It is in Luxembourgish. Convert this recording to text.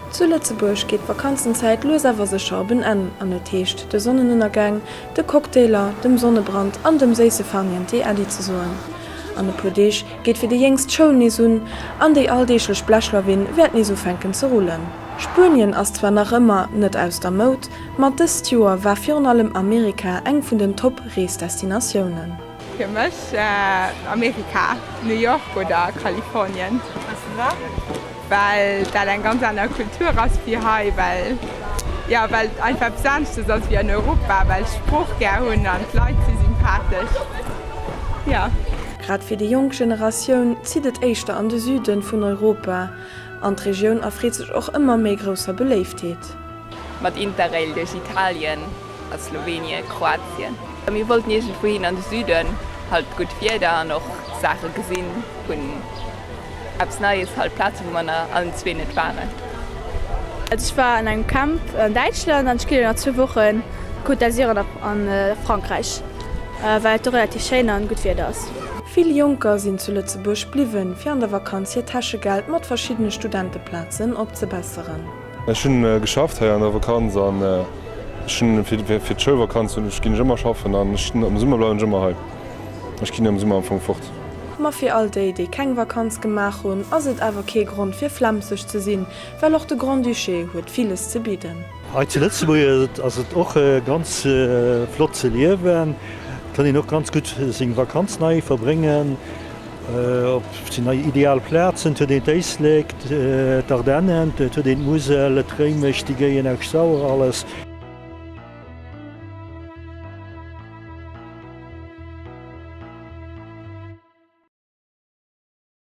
Zu Lëtzebuerg geet d'Vakanzenzäit lues awer sécher op en Enn an et heescht de Sonnenënnergäng, de Cocktailer, dem Sonnebrand an dem séisse Farniente Äddi ze soen. An e puer Deeg geet fir déi Jéngst d'Schoul nees un an déi alldeeglech Blechlawin wäert nees ufänken ze rullen. Spuenien ass zwar nach ëmmer net aus der Moud, ma dëst Joer war virun allem Amerika eng vun den Top-Reesdestinatiounen. Fir mech Amerika, New York oder Kalifornien. Well dat eng ganz aner Kultur ass wéi hei, well jo well et einfach eppes aneschtes ass wéi an Europa, well ech d'Sprooch gär hunn an d'Leit si sympathesch, jo. Grad fir déi jonk Generatioun zitt et éischter an de Süde vun Europa an d'Regioun erfreet sech och ëmmer méi grousser Beléiftheet. Mat Interrail duerch Italien a Slowenien, Kroatien. Mir wollten iergendwou hin an de Süden, halt gutt Wieder an och Saache gesinn vun eppes Neies, halt Plazen wou mer nach allen zwee net waren. Also ech war an engem Camp an Däitschland an ech ginn elo nach zwou Wochen Côte d'Azur an a Frankräich, well et do relativ schéin an gutt Wieder ass. Vill Jonker sinn zu Lëtzebuerg bliwwen, fir an der Vakanz hiert Täschegeld mat verschiddene Studenteplazen opzebesseren. Ech hunn geschafft hei an der Vakanz an ech hunn fir d'Schoulvakanz hunn ech ginn ech ëmmer schaffen an ech am Summer bleiwen ech ëmmer hei. Ech ginn am Summer am Fong fort. Ma fir all déi, déi keng Vakanz gemaach hunn, ass et awer kee Grond fir flemmseg ze sinn, well och de Grand-Duché huet villes ze bidden. Hei zu Lëtzebuerg ass et och ganz flott ze liewen. Et kann een och ganz gutt seng Vakanz hei verbréngen. Et sinn hei ideal Plazen, et huet een d'Éislek, d'Ardennen, et huet een d'Musel, d'Réimech, déi Géien, Esch-Sauer, alles.